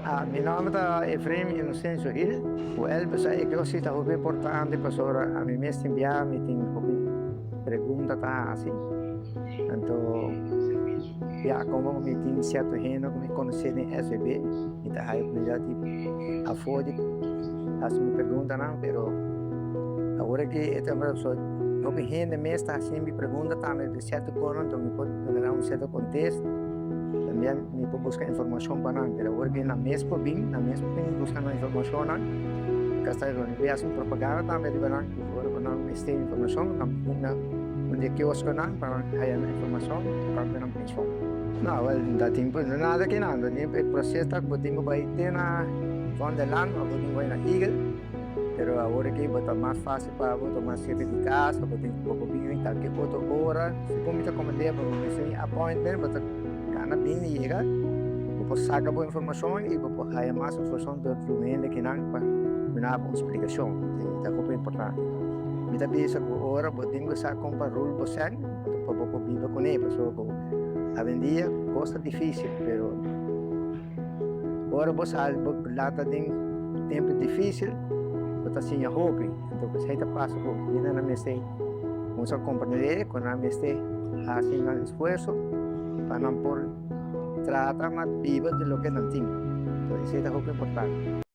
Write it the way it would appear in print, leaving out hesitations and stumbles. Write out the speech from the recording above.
Ah, mi nòmber ta Efraim Inocencio Gil. Wèl, pasobra e kos ta hopi importante pasobra ami mes tin bia mi tin hopi pregunta ta hasi. Anto ya komo mi tin sierto hende ku mi konosé den SVB, mi ta haya oportunidat di afó di hasi mi preguntanan, pero awor aki e ta hopi hende mes ta hasi mi pregunta tambe di sierto kos, anto mi por duna nan un sierto kontesta. También mi por busca informacion pa nan, pero awor ki nan mes por bin, nan mes por bin busca nan informacionnan. Kasta mi por haci un propaganda tambe riba nan, ku ora ku nan mester informacion, nan bin na un di e kioskonan pa nan haya nan informacion tocante nan pension. No, wel, ta tin por nada ki nan, ta tin e proces ta ku bo tin ku bai te na Vondelland of bo tin ku bai na Eagle, pero awor aki bo ta mas facil pa bo ta mas cerca di cas, bo tin bo por bin cualkier otro ora. Segun mi ta komprendé bo mester un appointment, bo ta gana bin di yega, bo por saka bo informashon i bo por haya mas informashon dor di un hende kinan pa duna bo un splikashon. Ta hopi importante. Mi ta bisa ku ora bo tin ku sa kon pa rul bo sèn, pa bo por biba kuné, pasobra ku awendia kos ta difisil, pero ora bo sali bo lanta den tempu difisil, bo ta siña hopi. Anto esei ta pasa ku hendenan mester. Nos a comprende cu nan mester haci nan esfuerzo pa nan por trata na biba di loke nan tin. Entonces esey ta hopi importante.